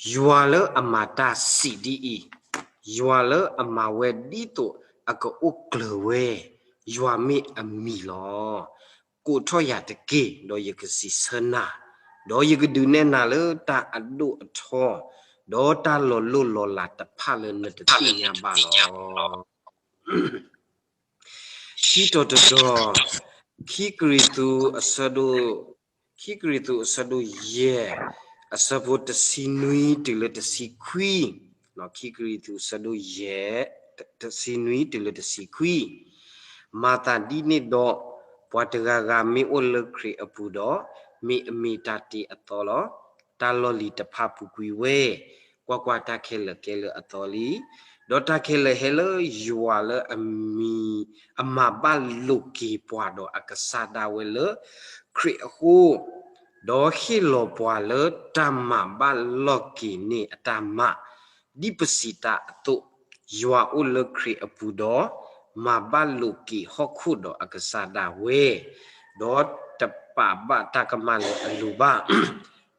ယွၤလၢအမၤတၢ်စံးဒ်အံၤ, ယွၤလၢအမၤဝဲဒ်သိးအကအိၣ်ကျၢၤဝဲ, ယွၤမ့ၢ်အမံၤလီၤ. ကိးထီၣ်ယၤတက့ၢ်, ဒီးယကစံးဆၢနၤ, ဒီးယကဒုးနဲၣ်နၤလၢတၢ်အဒိၣ်အထီ, ဒီးတၢ်လီၤလိၢ်လီၤလးတဖၣ်လၢနတသ့ၣ်ညါဘၣ်လီၤ. ခံတီၤတတီၤ, ခံကရံၣ်သူးအဆၢဒိၣ်, ခံကရံၣ်သူးအဆၢဒိၣ်ယဲၢ်, အဆၢဖိတဆံနွံတုၤလၢတဆံခွံ, ခံကရံၣ်သူးအဆၢဒိၣ်ယဲၢ်, တဆံနွံတုၤလၢတဆံခွံ, မၤသးဒ်န့ၣ်ဒီး, ပှၤတဂၤဂၤမ့ၢ်အိၣ်လၢခရံာ်အပူၤဒီး, မ့ၢ်အမ့ၢ်တၢ်တ့အသီလီၤ. တၢ်လီၢ်လံၤတဖၣ်ပူၤကွံာ်ဝဲ, ကွၢ်ကွၢ်, တၢ်ခဲလၢာ်ကဲလၢအသီလံ, ဒီးတၢ်ခဲလၢာ်ဟဲလၢယွၤလၢအမံၤ, အမၤဘၣ်လိာ်က့ၤပှၤဒီးအကစၢ်ဒၣ်ဝဲလၢခရံာ်အဃိ, ဒီးဟ့ၣ်လီၤပှၤလၢတၢ်မၤဘၣ်လီၢ်က့ၤန့ၢ်အတၢ်မၤ, ဒ်ပစံးတၢ်အသိး, ယွၤအိၣ်လၢခရံာ်အပူၤဒီး, မၤဘၣ်လိာ်က့ၤဟီၣ်ခိၣ်ဒီးအကစၢ်ဒၣ်ဝဲ, ဒီးတပာ်ဘၣ်တၢ်ကမၣ်လၢအလိၤဘၣ်,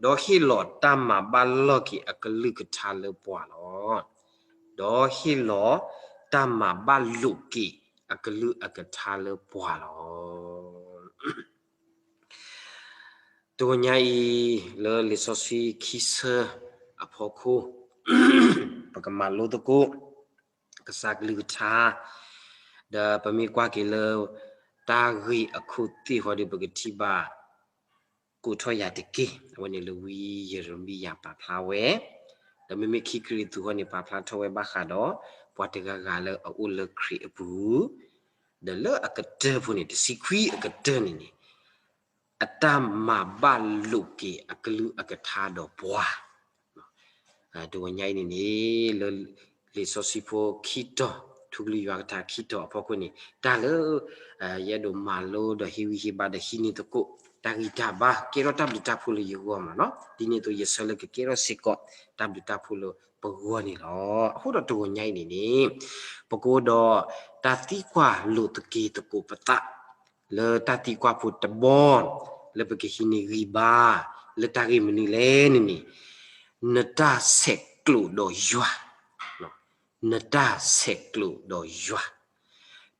ဒီးဟ့ၣ်လီၤတၢ်မၤဘၣ်လီၢ်က့ၤအကလုၢ်ကထါလၢပှၤလီၤ. ဒီးဟ့ၣ်လီၤတၢ်မၤဘၣ်လိာ်က့ၤအကလုၢ်အကထါလၢပှၤလီၤ. တဂီၤညါအံၤ လၢလံာ်စီဆှံခံဆၢအဖီခိၣ်, ပကမၤလိသကိး ကစၢ်ကလုၢ်ကထါ, ဒီးပမ့ၢ်ကွၢ်က့ၤလၢ တၢ်ဂ့ၢ်အခိၣ်သ့ၣ်ဃီဒီး ပကထံၣ်ဘၣ် ကိးထီၣ်ယၤတက့ၢ်, အဝဲန့ၣ်လၢဝံယံးရမံယၤပာ်ဖျါဝဲ, ဒီးမ့မ့ၢ်ခံကရံၣ်သူးဃီန့ၣ် ပာ်ဖျါထီၣ်ဝဲဘၣ်ဃးဒီး ပှၤတဂၤဂၤလၢအအိၣ်လၢခရံာ်အပူၤ, ဒီးလၢအကတၢၢ်ဖိန့ၣ် တဆံခွံအကတၢၢ်န့ၣ်န့ၣ် အတၢ်မၤဘၣ်လိာ်က့ၤအကလုၢ်အကထါဒီးပှၤ, တဂီၤညါအံၤန့ၣ်န့ၣ် လၢလံာ်စီဆှံဖိခံတီၤ, ထူကလုၢ်ယွၤကထါခံတီၤအဖီခိၣ်န့ၣ် တၢ်လၢ ယအဲၣ်ဒိးမၤလိဒီးဟ့ၣ်ဂံၢ်ဟ့ၣ်ဘါဒီးဟံးန့ၢ်သကိး တၢ်ဂံၢ်တၢ်ဘါ ကဲထီၣ်တၢ်ဘျုးတၢ်ဖှိၣ်လၢယဂီၢ်မးနီၤ, ဒ်န့ၣ်အသိးယဆၢလၢကကဲထီၣ်စ့ၢ်ကီး တၢ်ဘျုးတၢ်ဖှိၣ်လၢပဂီၢ်န့ၣ်လီၤ. အဃိဒီးတဂီၤညါအံၤန့ၣ်န့ၣ် ပကအိၣ်ဒီးတၢ်သံကွၢ်လိာ်သက့ၤသကိးပသး လၢတၢ်သံကွၢ်ဖိတဘီ လၢပကဟံးန့ၢ်ဂံၢ်ဘါ လၢတၢ်ဂ့ၢ်မနုၤလဲၣ်န့ၣ်န့ၣ်, နတၢ်ဆဲးကျိးဒီးယွၤ, နတၢ်ဆဲးကျိးဒီးယွၤ,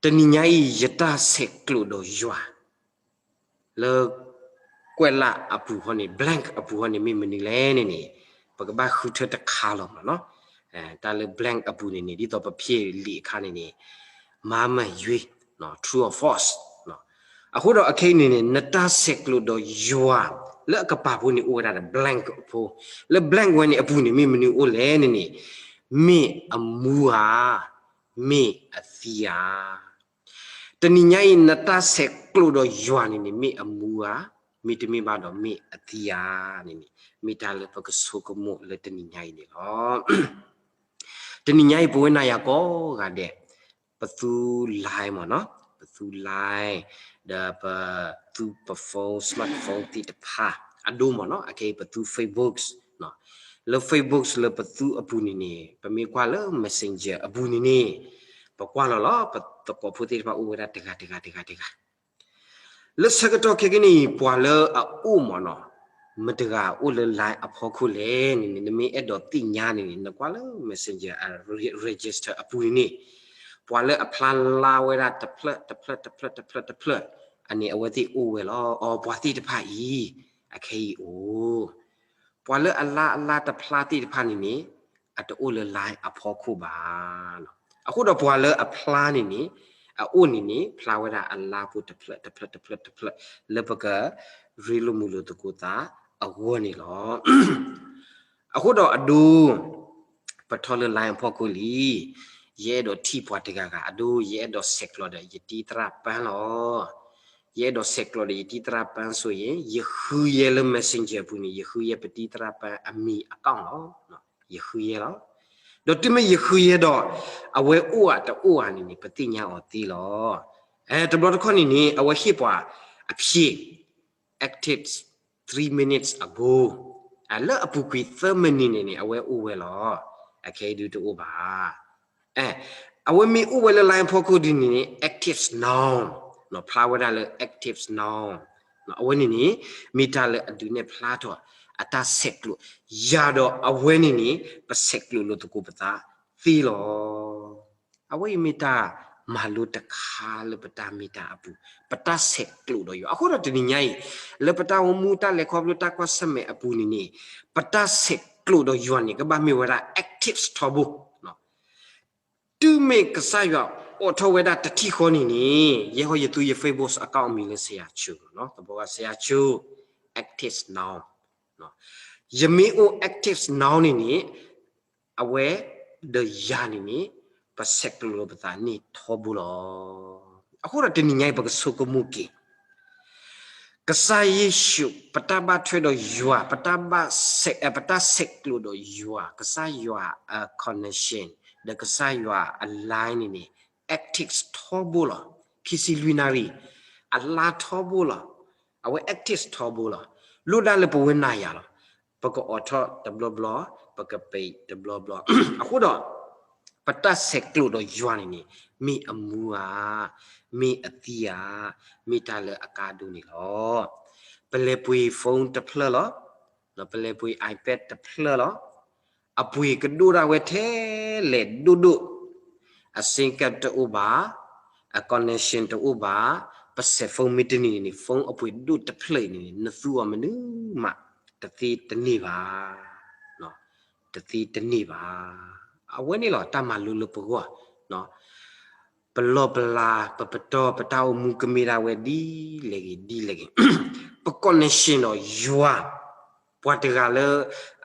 တနံၤညါအံၤ ယတၢ်ဆဲးကျိးဒီးယွၤ လၢကွဲးလၢ်အပူၤဃီန့ၣ် blank အပူၤဃီန့ၣ် မ့ၢ်မနုၤလဲၣ်န့ၣ်န့ၣ်, ပကဘၣ်ဃုထၢတခါလီၤမးနီၤ. တၢ်လၢ blank အပူၤန့ၣ်န့ၣ် ဒ်သိးပဖျ့လံာ်အခါန့ၣ်န့ၣ် မၤမယွ့ true or false. အဃိဒီးအခဲအံၤန့ၣ်န့ၣ် နတၢ်ဆဲးကျိးဒီးယွၤ လၢအကပၤဖိန့ၣ်အိၣ်ဝဲဒၣ်ဒီး blank အဖိ, လၢ blank ဝဲန့ၣ်အပူၤန့ၣ် မ့ၢ်မနုၤအိၣ်လဲၣ်န့ၣ်န့ၣ်, မ့ၢ်အမူဧါ, မ့ၢ်အသံဧါ. တနံၤညါအံၤ နတၢ်ဆဲးကျိးဒီးယွၤန့ၣ်န့ၣ် မ့ၢ်အမူဧါ, မ့တမ့ၢ်ဘၣ်ဒီးမ့ၢ်အသံဧါန့ၣ်န့ၣ်, မ့ၢ်တၢ်လၢပကဆိကမိၣ်လၢတနံၤညါအံၤန့ၣ်လီၤ. တနံၤညါအံၤ ပဝဲနၤယၤကိးဂၤဒဲး ပသူ line မးနီၤ, ပသူ line ဒီးပသူပ phone, smartphone သ့ၣ်တဖၣ် အဒိမးနီၤ, အခဲအံၤပသူ Facebook လၢ Facebook လၢပသူအပူၤန့ၣ်န့ၣ် ပမ့ၢ်ကွၢ်လၢ Messenger အပူၤန့ၣ်န့ၣ် ပကွၢ်လီၤလီၤ ပသကိးဖိသ့ၣ်တဖၣ်အိၣ်ဝဲဒၣ်တဂၤတဂၤတဂၤတဂၤ လၢဆၢကတီၢ်ခဲကနံၣ်အံၤ ပှၤလၢအအိၣ်မးနီၤ, မတဂၤအိၣ်လၢ line အဖီခိၣ်လဲၣ်န့ၣ်န့ၣ် နမ့ၢ်အဲၣ်ဒိးသ့ၣ်ညါန့ၣ်န့ၣ် နကွၢ်လၢ Messenger အ register အပူၤန့ၣ်န့ၣ်, ပှၤလၢအဖျါလါဝဲဒၣ်တဖျၢၣ်တဖျၢၣ်တဖျၢၣ်တဖျၢၣ်တဖျၢၣ် အန့ၣ် အဝဲသ့ၣ်အိၣ်ဝဲလီၤ. အီ ပှၤသ့ၣ်တဖၣ်အံၤ အခဲအံၤအိၣ် ပှၤလၢအလါအလါတဖျါသ့ၣ်တဖၣ်န့ၣ်န့ၣ် အတအိၣ်လၢ line အဖီခိၣ်ဘၣ်. အဃိဒီးပှၤလၢအဖျါန့ၣ်န့ၣ် အအိၣ်န့ၣ်န့ၣ် ဖျါဝဲဒၣ်အလါဖိတဖျၢၣ်တဖျၢၣ်တဖျၢၣ်တဖျၢၣ်တဖျၢၣ် လၢပကရ့လိာ်မုာ်လိာ်သကိးသးအဂီၢ်န့ၣ်လီၤ. အဃိဒီးအဒိ ပထီၣ်လၢ line အဖီခိၣ်လံ, ယအဲၣ်ဒိးထံၣ်ပှၤတဂၤဂၤ အဒိ ယအဲၣ်ဒိးဆဲးကျိးဒီးယတံၤသရၣ်ပၢ်လီၤ. ယအဲၣ်ဒိးဆဲးကျိးဒီးယတံၤသရၣ်ပၢ်ဆိၣ်ဂ့ၤ, ယဃုယဲလၢ Messenger အပူၤန့ၣ် ယဃုယဲပတံၤသရၣ်ပၢ်အမံၤ account လီၤ. ယဃုယဲလီၤ. ဒီးတုၤမ့ၢ်ယဃုယဲဒီး အဝဲအိၣ်ဧါတအိၣ်ဧါန့ၣ်န့ၣ် ပသ့ၣ်ညါအီၤသ့လီၤ. တဘျီတခီၣ်န့ၣ်န့ၣ် အဝဲဟ့ၣ်ပှၤအဖြေ active three minutes ago, လၢအပူၤကွံာ်သၢမံးနံးန့ၣ်န့ၣ် အဝဲအိၣ်ဝဲလီၤ. အခဲအံၤဒုးတအိၣ်ဘၣ်. အဝဲမ့ၢ်အိၣ်ဝဲလၢ line ဖီခိၣ်ဒ်န့ၣ်န့ၣ် active now, ဖျါဝဲဒၣ်လၢ active now. အဝဲန့ၣ်န့ၣ် မ့ၢ်တၢ်လၢအဒုးနဲၣ်ဖျါထီၣ် အတၢ်ဆဲးကျိး, ယၤဒီးအဝဲန့ၣ်န့ၣ် ပဆဲးကျိးလိာ်သကိးပသးသ့လီၤ. အဝဲအံၤမ့ၢ်တၢ်မၤလိတခါလၢပတၢ်မ့ၢ်တၢ်အပူၤ, ပတၢ်ဆဲးကျိးဒီးယွၤ. အဃိဒီးတနံၤညါအံၤ လၢပတၢ်အိၣ်မူတၢ်လဲၤခီဖျိတၢ်ကွၢ်ဆၢၣ်မဲာ်အပူၤန့ၣ်န့ၣ် ပတၢ်ဆဲးကျိးဒီးယွၤန့ၣ် ကဘၣ်မ့ၢ်ဝဲဒၣ် active ထီဘိ တုၤမ့ၢ်ကစၢ်ယွၤအိးထီၣ်ဝဲဒၣ်တထံၣ်ဃီန့ၣ်န့ၣ် ယဲဟီယသူယ Facebook account အမံၤလၢ ဆရာချိ သဘီဝါ ဆရာချိ active now. ယမ့ၢ်အိၣ် active now န့ၣ်န့ၣ် အဝဲဒီးယၤန့ၣ်န့ၣ် ပဆဲးကျိးလိာ်ပသးန့ၢ်ထီဘိလီၤ. အဃိဒီးတနံၤညါအံၤ ပကဆိကမိၣ်က့ၤ ကစၢ်ယ့ၣ်ၡူး ပတၢ်ဘၣ်ထွဲဒီးယွၤ, ပတၢ်ဘၣ်ဆဲး, ပတၢ်ဆဲးကျိးဒီးယွၤ, ကစၢ်ယွၤအ connection ဒီးကစၢ်ယွၤအ line န့ၣ်န့ၣ် active ထီဘိလီၤ. ခံဆံလွံၢ်နၣ်ရံၣ် အလါထီဘိလီၤ. အဝဲ active ထီဘိလီၤ. လိၣ်ဒၣ်လၢပဝဲနၤယၤလီၤ. ပကအိးထီၣ်တဘျီဘျီ, ပကပိတ်တဘျီဘျီ. အဃိဒီး ပတၢ်ဆဲးကျိးဒီးယွၤန့ၣ်န့ၣ် မ့ၢ်အမူဧါ, မ့ၢ်အသံဧါ, မ့ၢ်တၢ်လၢအကါဒိၣ်န့ၣ်လီၤ. ပလဲၤပှ့ၤ phone တဖျၢၣ်လီၤ. ပလဲၤပှ့ၤ iPad တဖျၢၣ်လီၤ. အပှ့ၤကဒိၣ်ဒၣ်ဝဲထဲလဲၣ်ဒိၣ်ဒိၣ်, အ SIM card တအိၣ်ဘၣ်, အ connection တအိၣ်ဘၣ်, ပဆဲး phone မ့ၢ်တန့ၢ်န့ၣ်န့ၣ် phone အပှ့ၤဒိၣ်တဖျၢၣ်အံၤန့ၣ်န့ၣ် နသူအီၤမနုၤမး တသ့တန့ၢ်ဘၣ်, တသ့တန့ၢ်ဘၣ်. အဝဲန့ၣ်လီၤ တၢ်မၤလိလၢပဂီၢ် ပလီၢ်ပလၤ ပပတီၢ် ပတၢ်အိၣ်မူကမ့ၢ်ဒၣ်ဝဲဒ်လဲၣ်ဂ့ၤ ဒ်လဲၣ်ဂ့ၤ, ပ connection ဒီးယွၤ, ပှၤတဂၤလၢ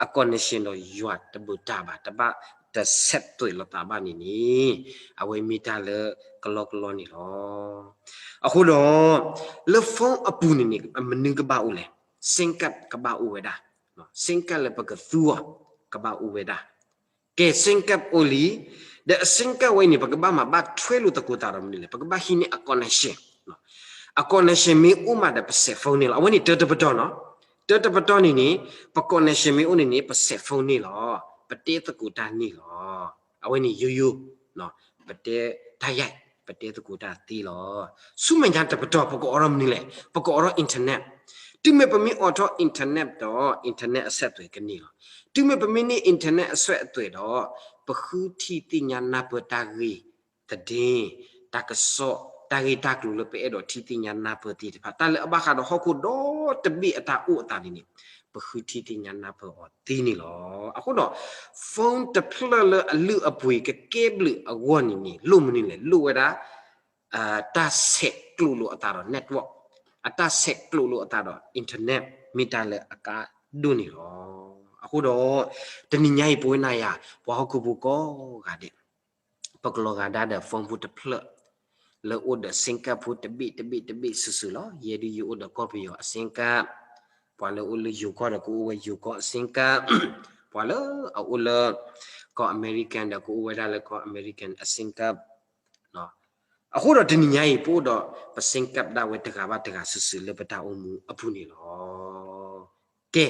အ connection ဒီးယွၤတဘၣ်တၢ်ဘၣ်, တဘၣ် တဆက်သွယ်လိာ်သးဘၣ်န့ၣ်န့ၣ် အဝဲမ့ၢ်တၢ်လၢကလီကလီန့ၣ်လီၤ. အဃိဒီး လၢ phone အပူၤန့ၣ်န့ၣ် မနုၤကဘၣ်အိၣ်လဲၣ်, SIM card ကဘၣ်အိၣ်ဝဲဒၣ်, SIM card လၢပကသူအီၤ ကဘၣ်အိၣ်ဝဲဒၣ်. ကဲ SIM card အိၣ်လံ, ဒီးအ SIM card ဝဲအံၤန့ၣ် ပကဘၣ်မၤဘၣ်ထွဲလိာ်သကိးသးဒီးမနုၤလဲၣ်, ပကဘၣ်ဟံးန့ၢ်အ connection, အ connection မ့ၢ်အိၣ်မးဒီးပဆဲး phone န့ၣ်လီၤ. အဝဲန့ၣ်တၢတပတီၢ်နီၤ, တၢတပတီၢ်န့ၣ်န့ၣ် ပ connection မ့ၢ်အိၣ်န့ၣ်န့ၣ် ပဆဲး phone န့ၣ်လီၤ, ပတဲသကိးတၢ်န့ၣ်လီၤ. အဝဲန့ၣ်ယိယိ ပတဲတၢ်ယဲၢ်, ပတဲသကိးတၢ်သ့လီၤ. ဆူမဲာ်ညါတပတီၢ် ပကအိးထီၣ်မနုၤလဲၣ်, ပကအိးထီၣ် internet. တုၤမ့ၢ်ပမ့ၢ်အိးထီၣ် internet ဒီး internet အဆက်အသွယ်ကန့ၢ်လီၤ. တုၤမ့ၢ်ပမ့ၢ်န့ၢ် internet အဆက်အသွယ်ဒီး ပဃုထံၣ်သ့ၣ်ညါနၢ်ပၢၢ်တၢ်ဂ့ၢ်သဒ့, တၢ်ကစီၣ်, တၢ်ဂ့ၢ်တၢ်ကျိၤလၢပအဲၣ်ဒိးထံၣ်သ့ၣ်ညါနၢ်ပၢၢ်သ့ၣ်တဖၣ်, တၢ်လၢအဘၣ်ဃးဒီးဟီၣ်ခိၣ်ဒီတဘ့ၣ်အတၢ်အိၣ်အသးန့ၣ်န့ၣ် ပဃုထံၣ်သ့ၣ်ညါနၢ်ပၢၢ်အီၤသ့န့ၣ်လီၤ. အဃိဒီး phone တဖျၢၣ်လၢအလုၢ်အပှ့ၤကကဲဘျုးအဂီၢ်န့ၣ်န့ၣ် လိၣ်မနုၤလဲၣ်, လိၣ်ဝဲဒၣ် တၢ်ဆဲးကျိးလိာ်အသးဒီး network, အတၢ်ဆဲးကျိးလိာ်အသးဒီး internet မ့ၢ်တၢ်လၢအကါဒိၣ်န့ၣ်လီၤ. အဃိဒီး တနံၤညါအံၤ ပဝဲနၤယၤ ပှၤဟီၣ်ခိၣ်ဖိကိးဂၤဒဲး ပကလီၤဂာ်ဒၣ်ဒီး phone ဖိတဖျၢၣ် လၢအိၣ်ဒီး SIM card ဖိတဘ့ၣ်တဘ့ၣ်တဘ့ၣ်စုာ်စုာ်လီၤ. ယဲဒုးယအိၣ်ဒီးကီၢ်ပယီၤအ SIM card, ပှၤလၢအိၣ်လၢယိၤကီၢ်ဒီးကအိၣ်ဝဲယိၤကီၢ်အ SIM card, ပှၤလၢအအိၣ်လၢ ကီၢ်အမဲရကၤဒီး ကအိၣ်ဝဲဒၣ်လၢကီၢ်အမဲရကၤအ SIM card. အဃိဒီးတနံၤညါအံၤ ပအိၣ်ဒီးပ SIM card ဒၣ်ဝဲတဂၤဘၣ်တဂၤစုာ်စုာ်လၢပတၢ်အိၣ်မူအပူၤန့ၣ်လီၤ. ကဲ,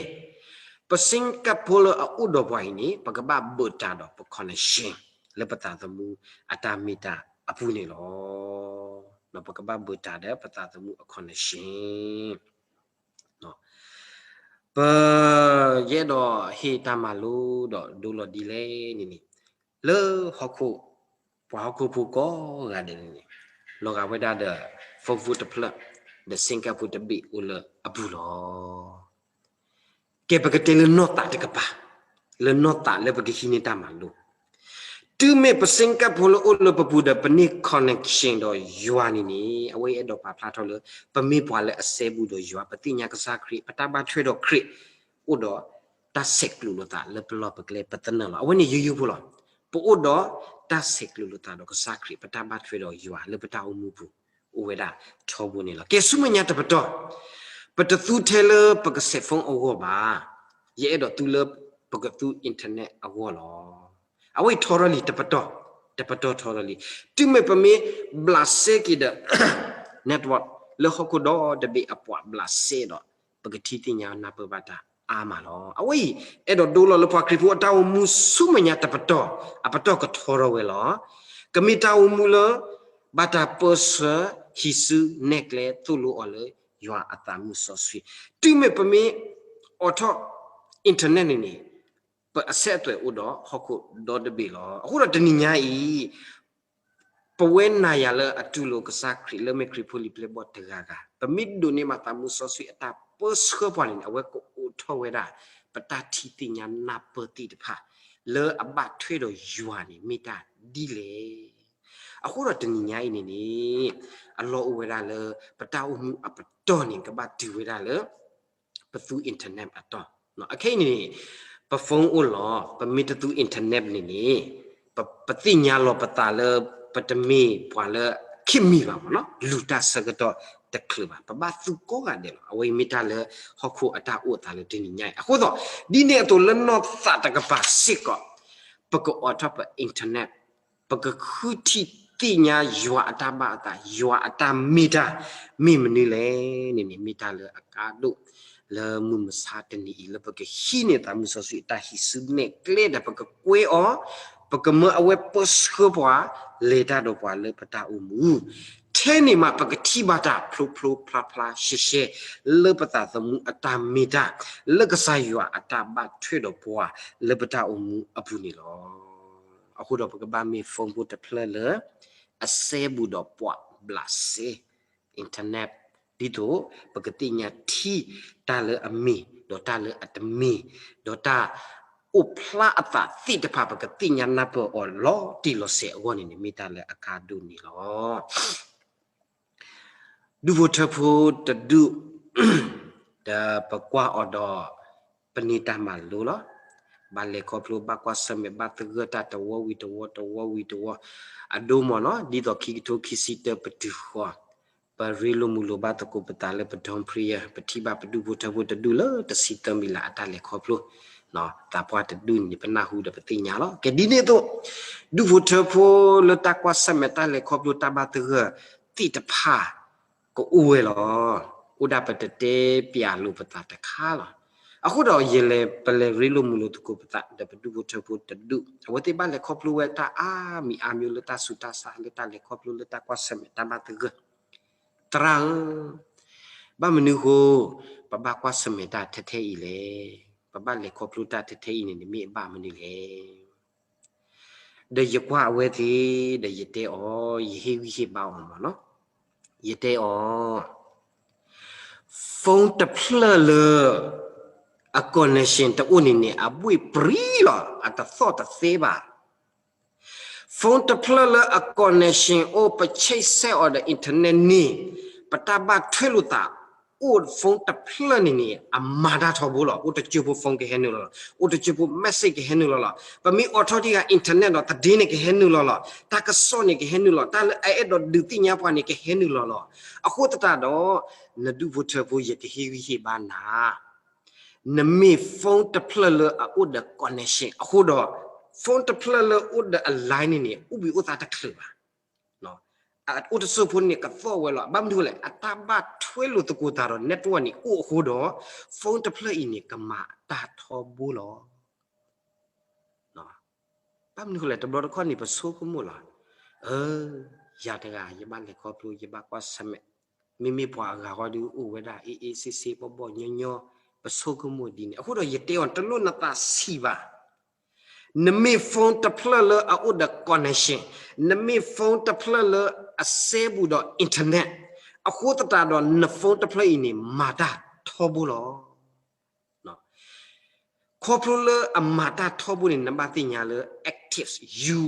ပ SIM card ဖိလၢအအိၣ်ဒီးပှၤအံၤန့ၣ် ပကဘၣ်ဘၢၣ်တၢ်ဒီးပ connection လၢပသးသမူအတၢ်မ့ၢ်တၢ်အပူၤန့ၣ်လီၤ. ပကဘၣ်ဘၢၣ်တၢ်ဒီးပသးသမူအ connection ပ ယအဲၣ်ဒိးဟ့ၣ်တၢ်မၤလိဒီးဒိလီၤဒ်လဲၣ်န့ၣ်န့ၣ်, လၢဟီၣ်ခိၣ်, ပှၤဟီၣ်ခိၣ်ဖိကိးဂၤဒဲးန့ၣ်န့ၣ်, လီၤဂာ်ဝဲဒၣ်ဒီး phone ဖိတဖျၢၣ်, ဒီး SIM card ဖိတဘ့ၣ်အိၣ်လၢအပူၤလီၤ. ကဲ ပကတဲလၢနီၢ်သးတကပၤ, လၢနီၢ်သးလၢပကဟံးန့ၢ်တၢ်မၤလိ တုၤမ့ၢ်ပ SIM card ဖိလၢအိၣ်လၢပပူၤဒီး ပန့ၢ် connection ဒီးယွၤန့ၣ်န့ၣ်, အဝဲအဲၣ်ဒိးပာ်ဖျါထီၣ်လၢ ပမ့ၢ်ပှၤလၢအစဲဘူးဒီးယွၤ, ပသ့ၣ်ညါကစၢ်ခရံာ်, ပတၢ်ဘၣ်ထွဲဒီးခရံာ်, အိၣ်ဒီးတၢ်ဆဲးကျိးလိာ်သးလၢပလီၢ်ပကျဲပသနၢၣ်လီၤ. အဝဲန့ၣ်ယိယိဖိလီၤ. ပအိၣ်ဒီးတၢ်ဆဲးကျိးလိာ်သးဒီးကစၢ်ခရံာ်, ပတၢ်ဘၣ်ထွဲဒီးယွၤလၢပတၢ်အိၣ်မူပူၤ အိၣ်ဝဲဒၣ်ထီဘိန့ၣ်လီၤ. ကဲ ဆူမဲာ်ညါတပတီၢ်, ပတသူထဲလၢပကဆဲး phone အဂီၢ်ဘၣ်. ယအဲၣ်ဒိးသူလၢပကသူ internet အဂီၢ်လီၤ. အဝဲအံၤထီထီၣ်လံတပတီၢ်, တပတီၢ်ထီထီၣ်လံ. တုၤမ့ၢ်ပမ့ၢ်ဘျးစဲက့ၤဒီး network လၢဟီၣ်ခိၣ်ဒီတဘ့ၣ်အပှၤဘျးစဲဒီး ပကထံၣ်သ့ၣ်ညါနၢ်ပၢၢ်ဘၣ်တၢ်အါမးလီၤ. အဝဲအံၤ အဲၣ်ဒိးဒိလီၤလၢပှၤခရံာ်ဖိအတၢ်အိၣ်မူဆူမဲာ်ညါတပတီၢ်, အပတီၢ်ကထီထီၣ်ဝဲလီၤ. ကမ့ၢ်တၢ်အိၣ်မူလၢ ဘၣ်တၢ်ပၢဆှၢဟံးစုနဲၣ်ကျဲသိၣ်လိအီၤလၢယွၤအသးမုၢ်စီဆှံ. တုၤမ့ၢ်ပမ့ၢ်အိးထီၣ် internet န့ၣ်န့ၣ် ပအဆက်အသွယ်အိၣ်ဒီးဟီၣ်ခိၣ်ဒီတဘ့ၣ်လီၤ. အဃိဒီးတနံၤညါအံၤ ပဝဲနၤယၤလၢအတူၢ်လိာ်ကစၢ်ခရံာ်လၢမ့ၢ်ခရံာ်ဖိလံၤပျဲၢ်ဘီၣ်တဂၤဂၤ ပမ့ၢ်ဒိးန့ၢ်ဘၣ်သးမူစီဆှံအတၢ်ပၢဆှၢပှၤန့ၣ်န့ၣ် အဝဲကအိးထီၣ်ဝဲဒၣ် ပတၢ်ထံၣ်သ့ၣ်ညါနၢ်ပၢၢ်သ့ၣ်တဖၣ် လၢအဘၣ်ထွဲဒီးယွၤန့ၣ်မ့ၢ်တၢ်ဒ်လဲၣ်. အဃိဒီးတနံၤညါအံၤန့ၣ်န့ၣ် အလီၢ်အိၣ်ဝဲဒၣ်လၢ ပတၢ်အိၣ်မူအပတီၢ်န့ၣ် ကဘၣ်တုၤဝဲဒၣ်လၢ ပသူ internet အတီၢ်. အခဲအံၤန့ၣ် ပ phone အိၣ်လီၤ, ပမ့ၢ်တသူ internet န့ၣ်န့ၣ် ပ ပသ့ၣ်ညါလီၤပသးလၢ ပတမ့ၢ်ပှၤလၢ ခေတ်မီ ဘၣ်မ့ၢ်နီၤ, လူၤတၢ်ဆၢကတီၢ်တချုးဘၣ်, ပဘၣ်သူကိးဂၤဒဲးလီၤ. အဝဲအံၤမ့ၢ်တၢ်လၢဟီၣ်ခိၣ်အတၢ်အိၣ်အသးလၢတနံၤညါအံၤ. အဃိသတး ဒ်န့ၣ်အသိးလၢနီၢ်သးတကပၤစ့ၢ်ကီး ပကအိးထီၣ်ပ internet, ပကဃုထံၣ်သ့ၣ်ညါယွၤအတၢ်ဘၣ်အသး, ယွၤအတၢ်မ့ၢ်တၢ် မ့ၢ်မနုၤလဲၣ်န့ၣ်န့ၣ် မ့ၢ်တၢ်လၢအကါဒိၣ် လၢမုၢ်မဆါတနံၤအံၤ လၢပကဟံးန့ၢ်သးမူစီဆှံအတၢ်ဟံးစုနဲၣ်ကျဲဒီး ပကကွဲအီၤ, ပကမၢအဝဲပၢဆှၢပှၤ, လဲၤတၢ်ဒီးပှၤလၢပတၢ်အိၣ်မူ ထဲန့ၣ်မး ပကထံၣ်ဘၣ်တၢ်ဖျိဖျိဖျါဖျါရှဲရှဲ လၢပသးသမူအတၢ်မ့ၢ်တၢ်, လၢကစၢ်ယွၤအတၢ်ဘၣ်ထွဲဒီးပှၤ လၢပတၢ်အိၣ်မူအပူၤန့ၣ်လီၤ. အဃိဒီးပကဘၣ်မ့ၢ် phone ဖိတဖျၢၣ်လၢ အစဲဘူးဒီးပှၤဘျးစဲ internet ဒ်သိး ပကသ့ၣ်ညါထံ တၢ်လၢအမ့ၢ် ဒီးတၢ်လၢအတမ့ၢ်, ဒီးတၢ်အိၣ်ဖျါအသးသ့ၣ်တဖၣ် ပကသ့ၣ်ညါနၢ်ပၢၢ်အီၤလီၤတံၢ်လီၤဆဲးအဂီၢ်န့ၣ်န့ၣ် မ့ၢ်တၢ်လၢအကါဒိၣ်န့ၣ်လီၤ. ဒူၣ်ဖိထၢဖိတဒူၣ် ဒီးပကွၢ်အီၤဒီး ပန့ၢ်တၢ်မၤလိလီၤ. ဘၣ်လဲၤခီဖျိ ဘၣ်ကွၢ်ဆၢၣ်မဲာ် ဘၣ်သဂၢၢ်တၢ်တဝီဝံၤတဝီ တဝီဝံၤတဝီ, အဒိမ့ၢ်နီၤ ဒ်သိးခံကထိခံဆံတၢပတုၤဃီၤ ပရ့လိာ်မုာ်လိာ်ဘၣ်သကိးပသးလၢပ Dawnbreaker ပထံၣ်ဘၣ်ပဒူၣ်ဖိထၢဖိတဒူၣ်လၢတဆံသၢမံၤလၢ်အတၢ်လဲၤခီဖျိ, သးပှၢ်တဒူၣ်န့ၣ် ပနၢ်ဟူဒီးပသ့ၣ်ညါလီၤ. ကဲဒ်န့ၣ်အသိး ဒူၣ်ဖိထၢဖိလၢတၢ်ကွၢ်ဆၢၣ်မဲာ်တၢ်လဲၤခီဖျိတၢ်ဘၣ်သဂၢၢ်သ့ၣ်တဖၣ် ကအိၣ်ဝဲလီၤ. အိၣ်ဒၣ်ပတတဲပျးလိာ်ပသးတခါလီၤ. အဃိဒီးယလဲၤ ပလဲၤရ့လိာ်မုာ်လိာ်သကိးပသးဒီးပဒူၣ်ဖိထၢဖိတဒူၣ် အဝဲသ့ၣ်ဘၣ်လဲၤခီဖျိဝဲတၢ်အါမံၤအါမျိၤလၢတၢ်ဆူးတၢ်ဆါ လၢတၢ်လဲၤခီဖျိလၢတၢ်ကွၢ်ဆၢၣ်မဲာ်တၢ်ဘၣ်သဂၢၢ်, သရၣ်ဧၢ, ဘၣ်မနုၤဃိ ပဘၣ်ကွၢ်ဆၢၣ်မဲာ်တၢ်ထဲထဲအံၤလဲၣ်. ပဘၣ်လဲၤခီဖျိတၢ်ထဲထဲအံၤန့ၣ် မ့ၢ်အဘၣ်မနုၤလဲၣ်. ဒီးယကွၢ်အဝဲသ့ၣ် ဒီးယတဲအီၤ, ယဟ့ၣ်ဂံၢ်ဟ့ၣ်ဘါအီၤမ့ၢ်နီၤ. ယတဲအီၤ, phone တဖျၢၣ်လၢ အ connection တအိၣ်န့ၣ်န့ၣ် အဘှ့ၣ်ပြံလီၤ, အတသီၣ်တသဲဘၣ်. phone တဖျၢၣ်လၢအ connection အိၣ် ပချိတ်ဆက်အီၤဒီး internet န့ၣ် ပတၢ်ဘၣ်ထွဲလိာ်သး အိၣ် phone တဖျၢၣ်န့ၣ်န့ၣ် အမၤတၢ်ထီဘိလီၤ. အိၣ်တကၠိဖိ phone ကဟဲနုာ်လီၤလီၤ. အိၣ်တကၠိဖိ message ကဟဲနုာ်လီၤလီၤ. ပမ့ၢ်အိးထီၣ်တံၢ်ဂၤ internet ဒီး သတင်းန့ၣ်ကဟဲနုာ်လီၤလီၤ. တၢ်ကစီၣ်န့ၣ်ကဟဲနုာ်လီၤ. တၢ်လၢအအဲၣ်ဒိးဒုးသ့ၣ်ညါပှၤန့ၣ် ကဟဲနုာ်လီၤလီၤ. အဃိသတးဒီး နဒူၣ်ဖိထၢဖိ ယကဟ့ၣ်ဂံၢ်ဟ့ၣ်ဘါနၤ နမ့ၢ် phone တဖျၢၣ်လၢအအိၣ်ဒီး connection အဃိဒီး phone တဖျၢၣ်လၢအိၣ်ဒီးအ line န့ၣ်န့ၣ် အိၣ်ဘှံးအိၣ်သါတချုးဘၣ်. အအိၣ်တစိၢ်ဖိန့ၣ် ကသီၣ်ဝဲလီၤ. ဘၣ်မနုၤလဲၣ်, အတၢ်ဘၣ်ထွဲလိာ်သကိးသးဒီး network န့ၣ် အိၣ်အဃိဒီး phone တဖျၢၣ်အံၤန့ၣ် ကမၤတၢ်ထီဘိလီၤ. ဘၣ်မနုၤလဲၣ်, တဘျီတခီၣ်န့ၣ် ပဆိကမိၣ်လီၤ. အၢ, ယၤတဂၤ ယဘၣ်လဲၤခီဖျိ ယဘၣ်ကွၢ်ဆၢၣ်မဲာ်, မ့မ့ၢ်ပှၤအဂၤဃီဒီး အိၣ်ဝဲဒၣ် အေးအေးဆေးဆေး ဘီၣ်ဘီၣ်ညီညီ, ပဆိကမိၣ်ဒ်န့ၣ်. အဃိဒီးယတဲအီၤ တလိၣ်နသးဆံးဘၣ်. နမ့ၢ် phone တဖျၢၣ်လၢအအိၣ်ဒီး connection, နမ့ၢ် phone တဖျၢၣ်လၢအစဲဘူးဒီး internet, အဃိသတးဒီး န phone တဖျၢၣ်အံၤန့ၣ် မၤတၢ်ထီဘိလီၤ. ခီဖျိလၢအမၤတၢ်ထီဘိန့ၣ် နဘၣ်သ့ၣ်ညါလၢ active, you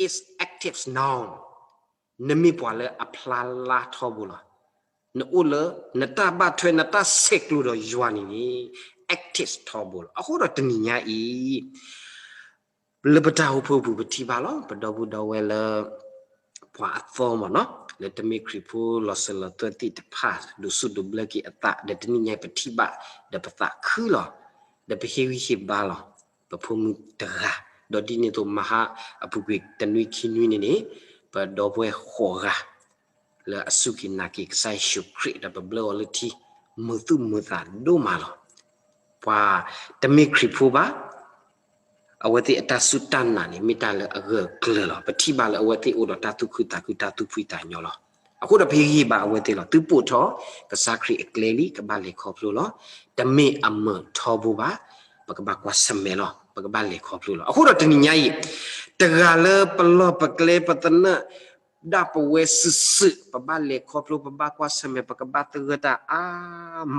is active now. နမ့ၢ်ပှၤလၢအဖျါလါထီဘိလီၤ. နအိၣ်လၢ နတၢ်ဘၣ်ထွဲ နတၢ်ဆဲးကျိးဒီးယွၤန့ၣ်န့ၣ် active ထီဘိလီၤ. အဃိဒီးတနံၤညါအံၤ လၢပတၢ်အိၣ်ဖှိၣ်ပူၤ ပထံၣ်ဘၣ်လီၤ. ပဒီပုၢ်ဒီဝဲၢ်လၢ ပှၤအသီမ့ၢ်နီၤ, လၢတမ့ၢ်ခရံာ်ဖိလီၤစၢၤလီၤသွဲၣ်သ့ၣ်တဖၣ် ဒိးစူၣ်ဒိးဘျၢက့ၤအသး ဒီးတနံၤညါပထံၣ်ဘၣ် ဒီးပသးခုလီၤ. ဒီးပဟ့ၣ်ဂံၢ်ဟ့ၣ်ဘါလီၤ ပဖိမုၣ်တဂၤ, ဒီးဒ်န့ၣ်အသိး မဟါအပူၤကွံာ်တနွံခံနွံန့ၣ်န့ၣ် ပဒီပုၢ်ဝဲၢ်ဃိးဂၤ လၢအစူၢ်က့ၤနာ်က့ၤကစၢ်ယ့ၣ်ၡူးခရံာ် ဒီးပဘျၢအီၤလၢထံ မုာ်သူၣ်မုာ်သးဒိၣ်မးလီၤ. ပှၤတမ့ၢ်ခရံာ်ဖိဘၣ် အဝဲသ့ၣ်အတၢ်စူၢ်တၢ်နာ်န့ၣ် မ့ၢ်တၢ်လၢအဂၢၢ်အကျၢၤလီၤ. ပထံၣ်ဘၣ်လၢအဝဲသ့ၣ်အိၣ်ဒီးတၢ်သူၣ်ခုသးခု တၢ်သူၣ်ဖှံသးညီလီၤ. အဃိဒီးပဟ့ၣ်ဂံၢ်ဟ့ၣ်ဘါအဝဲသ့ၣ်လီၤ. သုပိာ်ထီၣ်ကစၢ်ခရံာ်အကျဲလံ ကဘၣ်လဲၤခီဖျိလီၤ. တမ့ၢ်အမုာ်ထီဘိဘၣ်. ပကဘၣ်ကွၢ်ဆၢၣ်မဲာ်လီၤ, ပကဘၣ်လဲၤခီဖျိလီၤ. အဃိဒီးတနံၤညါအံၤ, တဂၤလၢပလီၢ်ပကျဲပသနၢၣ်ဒၣ်ပဝဲစုာ်စုာ်, ပဘၣ်လဲၤခီဖျိ, ပဘၣ်ကွၢ်ဆၢၣ်မဲာ်, ပကဘၣ်သဂၢၢ်တၢ်အါ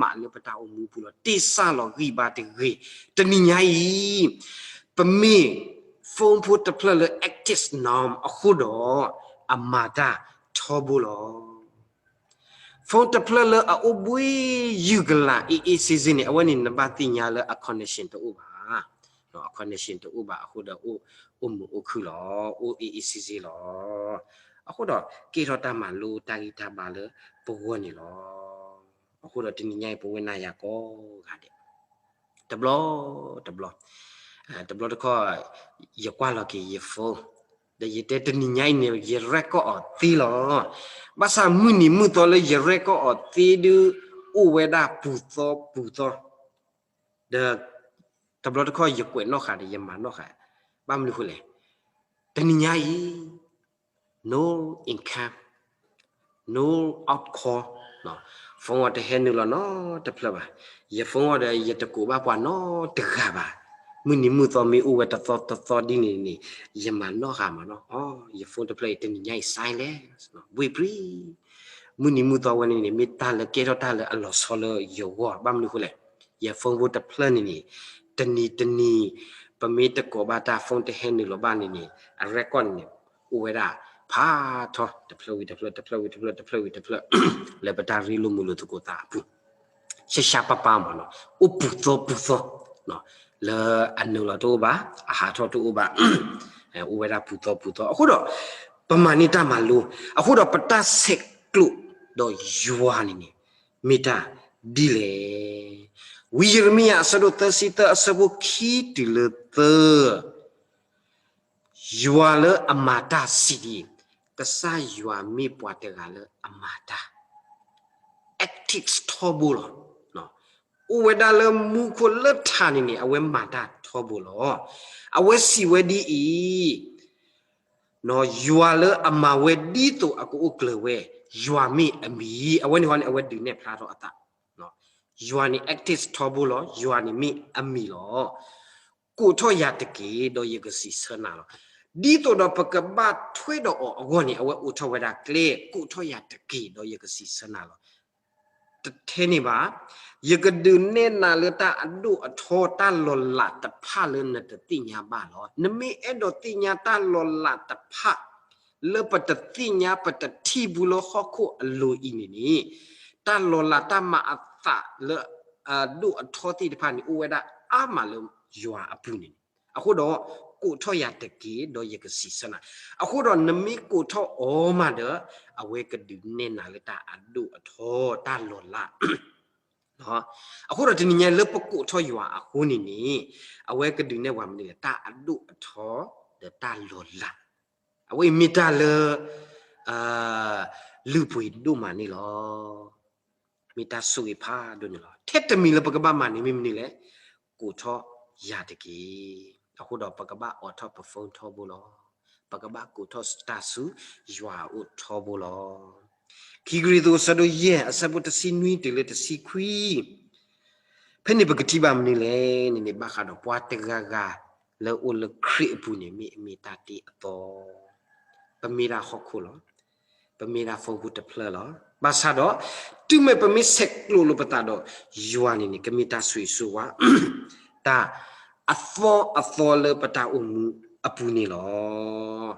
မးလၢပတၢ်အိၣ်မူပူၤလီၤ. တ့ၢ်စၢ်လီၤဂံၢ်ဘါတဂ့ၤ. တနံၤညါအံၤ, ပမ့ၢ် phone ဖိတဖျၢၣ်လၢ active နီၤ အဃိဒီး, အမၤတၢ်ထီဘိလီၤ. phone တဖျၢၣ်လၢအအိၣ်ဘှံးယုၢ်ကလာ် အ့ၣ်အ့ၣ်စ့စ့န့ၣ်, အဝဲန့ၣ်နဘၣ်သ့ၣ်ညါလၢအ connection တအိၣ်ဘၣ်, အ connection တအိၣ်ဘၣ်အဃိဒီး အိၣ်မုာ်အိၣ်ခုၣ်လီၤ, အိၣ်အ့ၣ်အ့ၣ်စ့စ့လီၤ. အဃိဒီး ကဲထီၣ်တၢ်မၤလိတၢ်ဂံၢ်တၢ်ဘါလၢပဂီၢ်န့ၣ်လီၤ. အဃိဒီးတနံၤညါအံၤ ပဝဲနၤယၤကိးဂၤဒဲး, တဘျီ, တဘျီ, တဘျီတခီၣ်, ယကွၢ်လီၤက့ၤယ phone, ဒီးယတဲတနံၤညါအံၤန့ၣ် ယ record အီၤသ့လီၤ. ဘၣ်ဆၣ်မုၢ်နံၤမုၢ်သီလၢယ record အီၤသ့ဒုး အိၣ်ဝဲဒၣ်ပူၤသီပူၤသီ, ဒီး တဘျီတခီၣ်ယကွဲးနီၣ်ဃာ်ဒီး ယမၤနီၣ်ဃာ်, ဘၣ်မနုၤဃိလဲၣ်, တနံၤညါအံၤ no income, no outcall, phone အီၤတဟဲနုာ်လီၤနီတဖျၢၣ်ဘၣ်. ယ phone အီၤဒီး ယတကိးဘၣ်ပှၤနီတဂၤဘၣ်. မုၢ်နံၤမုၢ်သီမ့ၢ်အိၣ်ဝဲတသီတသီဒ်န့ၣ်န့ၣ်, ယမၤနီၣ်ဃာ်မးနီၤ, ယ phone တဖျၢၣ်အံၤ တနံၤညါအံၤ silent, ဘှ့ၣ်ပြံ, မုၢ်နံၤမုၢ်သီဝဲန့ၣ်န့ၣ် မ့ၢ်တၢ်လၢကဲထီၣ်တၢ်လၢအလီၤဆီလၢယဂီၢ်, ဘၣ်မနုၤဃိလဲၣ်, ယ phone ဖိတဖျၢၣ်န့ၣ်န့ၣ်, တနံၤတနံၤ, ပမ့ၢ်တကိးဘၣ်တၢ် phone တဟဲနုာ်လီၤဘၣ်န့ၣ်န့ၣ်, အ record န့ၣ်န့ၣ်, အိၣ်ဝဲဒၣ်ဖးထီ, တဖျၢၣ်ဝံၤတဖျၢၣ်, တဖျၢၣ်ဝံၤတဖျၢၣ်, တဖျၢၣ်ဝံၤတဖျၢၣ်, လၢပတၢ်ရ့လိာ်မုာ်လိာ်သကိးသးအပူၤ, ရှဲရှဲပၢ်ပၢ်မးနီၤ, အိၣ်ပူၤသီပူၤသီ, လၢအနုာ်လီၤတအိၣ်ဘၣ်, အဟးထီၣ်တအိၣ်ဘၣ်, အိၣ်ဝဲဒၣ်ပူၤသီပူၤသီ. အဃိဒီး, ပမၤန့ၢ်တၢ်မၤလိ, အဃိဒီးပတၢ်ဆဲးကျိးဒီးယွၤန့ၣ်န့ၣ်, မ့ၢ်တၢ်ဒ်လဲၣ်. ဝံယံးရမံယၤအဆၢဒိၣ်သၢဆံသၢအဆၢဖိခံတုၤလၢသၢ, ယွၤလၢအမၤတၢ်စံးဒ်အံၤ, ကစၢ်ယွၤမ့ၢ်ပှၤတဂၤလၢအမၤတၢ်, active ထီဘိလီၤ. အိၣ်ဝဲဒၣ်လၢမူခိၣ်လၢထးန့ၣ်န့ၣ် အဝဲမၤတၢ်ထီဘိလီၤ. အဝဲစံးဝဲဒ်အံၤ, ယွၤလၢအမၤဝဲဒ်သိးအကအိၣ်ကျၢၤဝဲ, ယွၤမ့ၢ်အမံၤ, အဝဲန့ၣ်ဃီန့ၣ် အဝဲဒုးနဲၣ်ဖျါထီၣ်အသး, ယွၤန့ၣ် active ထီဘိလီၤ, ယွၤန့ၣ်မ့ၢ်အမံၤလီၤ. ကိးထီၣ်ယၤတက့ၢ်, ဒီးယကစံးဆၢနၤလီၤ. ဒ်သိးဒီးပကဘၣ်ထွဲဒီးအီၤအဂီၢ်န့ၣ် အဝဲအိးထီၣ်ဝဲဒၣ်ကျဲ, ကိးထီၣ်ယၤတက့ၢ်, ဒီးယကစံးဆၢနၤလီၤ. တထဲန့ၣ်ဘၣ်, ယကဒုးနဲၣ်နၤလၢတၢ်အဒိၣ်အထီ တၢ်လီၤလးတဖၣ်လၢနတသ့ၣ်ညါဘၣ်လီၤ. နမ့ၢ်အဲၣ်ဒိးသ့ၣ်ညါတၢ်လီၤလးတဖၣ် လၢပတသ့ၣ်ညါပတထံၣ်ဘူးလၢဟီၣ်ခိၣ်အလိၤအံၤန့ၣ်န့ၣ်, တၢ်လီၤလးတၢ်မၤအသးလၢအဒိၣ်အထီသ့ၣ်တဖၣ်န့ၣ် အိၣ်ဝဲဒၣ်အါမးလၢယွၤအပူၤန့ၣ်. အဃိဒီး, ကိးထီၣ်ယၤတက့ၢ်, ဒီးယကစံးဆၢနၤ. အဃိဒီးနမ့ၢ်ကိးထီၣ်အီၤမးဒီး, အဝဲကဒုးနဲၣ်နၤလၢတၢ်အဒိၣ်အထီ တၢ်လီၤလး အဃိဒီးတနံၤညါလၢပကိးထီၣ်ယွၤအဃိန့ၣ်န့ၣ်, အဝဲကဒုးနဲၣ်ပှၤမနုၤလဲၣ်, တၢ်အဒိၣ်အထီ ဒီးတၢ်လီၤလး. အဝဲအံၤမ့ၢ်တၢ်လၢ လုၢ်ပှ့ၤဒိၣ်မးန့ၣ်လီၤ. မ့ၢ်တၢ်ဆိၣ်ဂ့ၤဖးဒိၣ်န့ၣ်လီၤ. ထဲတမံၤလၢပကဘၣ်မၤန့ၣ်မ့ၢ်မနုၤလဲၣ်, ကိးထီၣ်ယၤတက့ၢ်. အဃိဒီးပကဘၣ်အိးထီၣ်ပ phone ထီဘိလီၤ. ပကဘၣ်ကိးထီၣ်တၢ်ဆူယွၤအအိၣ်ထီဘိလီၤ. ခံကရံၣ်သူးအဆၢဒိၣ်ယဲၢ်အဆၢဖိတဆံနွံတုၤလၢတဆံခွံ, ဖဲန့ၣ်ပကထံၣ်ဘၣ်မနုၤလဲၣ်န့ၣ်န့ၣ် ဘၣ်ဃးဒီးပှၤတဂၤဂၤလၢအိၣ်လၢခရံာ်အပူၤန့ၣ် မ့ၢ်အမ့ၢ်တၢ်တ့အသီ, ပမ့ၢ်ဒၣ်ဟီၣ်ခိၣ်လီၤ. ပမ့ၢ်ဒၣ် phone ဖိတဖျၢၣ်လီၤ. ဘၣ်ဆၣ်ဒီး, တုၤမ့ၢ်ပမ့ၢ်ဆဲးကျိးလိာ်ပသးဒီးယွၤန့ၣ်န့ၣ် ကမ့ၢ်တၢ်ဆိၣ်ဂ့ၤဆိၣ်ဝါ တၢ်အသီအသီလၢပတၢ်အိၣ်မူအပူၤန့ၣ်လီၤ.